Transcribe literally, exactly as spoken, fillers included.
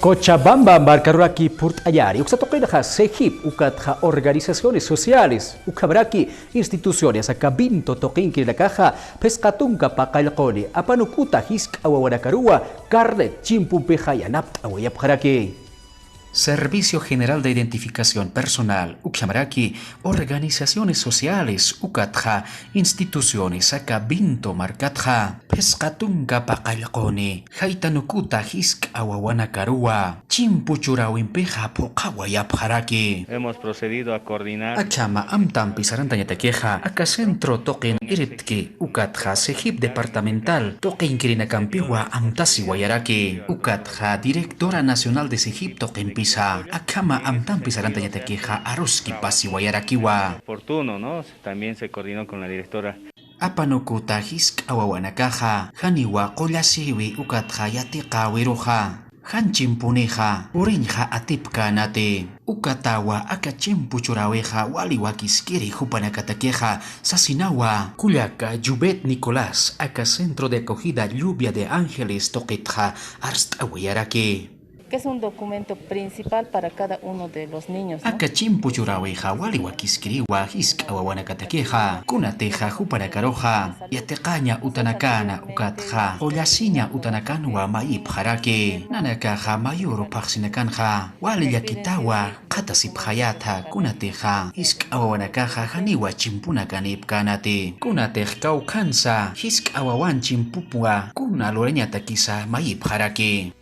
Cochabamba markaruraki purt'añäni, uksa tuqinxa SEGIP, ukatxa organizaciones sociales, ukhamaraki instituciones aka vinto tuqinkirinakaxa, phisqa tunka paqallquni, apanukuta jisk'a wawanakaruwa, carnet chimpumpixa yanapt'awayapxaraki. Servicio General de Identificación Personal, ukhamaraki organizaciones sociales, ukatxa instituciones aka vinto markatxa, phisqa tunka paqallquni, jaytanukuta jisk'a wawanakaruwa, chimpu churäwimpixa phuqhawayapxaraki. Hemos procedido a coordinar. Akhama amtampi sarantañatakixa, aka centro tuqin irptki, ukatxa SEGIP departamental tuqinkirinakampiwa amtasiwayaraki, ukatxa directora nacional de SEGIP tuqimpisa, akhama amtampi sarantañatakixa aruskipasiwayarakiwa. Oportuno, ¿no? También se coordinó con la directora. Apanukuta jisk'a wawanakaxa, janiwa qullasïwi ukatxa yatiqäwiruxa, jan chimpunixa, puriñxa atipkänati. Ukatawa aka chimpu churäwixa wali wakiskiri jupanakatakixa sasinawa. Kullaka Jubet Nicolás, aka Centro de Acogida Lluvia de Ángeles tuqitxa arst'awayaraki. Que es un documento principal para cada uno de los niños, ¿no? Aka chimpu churäwixa wali wakiskiriwa jisk'a wawanakatakixa, kunatixa jupanakaruxa yatiqaña utanakäna ukatxa qullasiña utanakanwa mayipxaraki. Nanakaxa mayüru phaxsinakanxa wali llakitawa qhatasipxayätha, kunatixa jisk'a wawanakaxa janiwa chimpunakanïpkänati, kunatix kawkhansa jisk'a wawan chimpupwa kuna lurañatakisa mayipxaraki.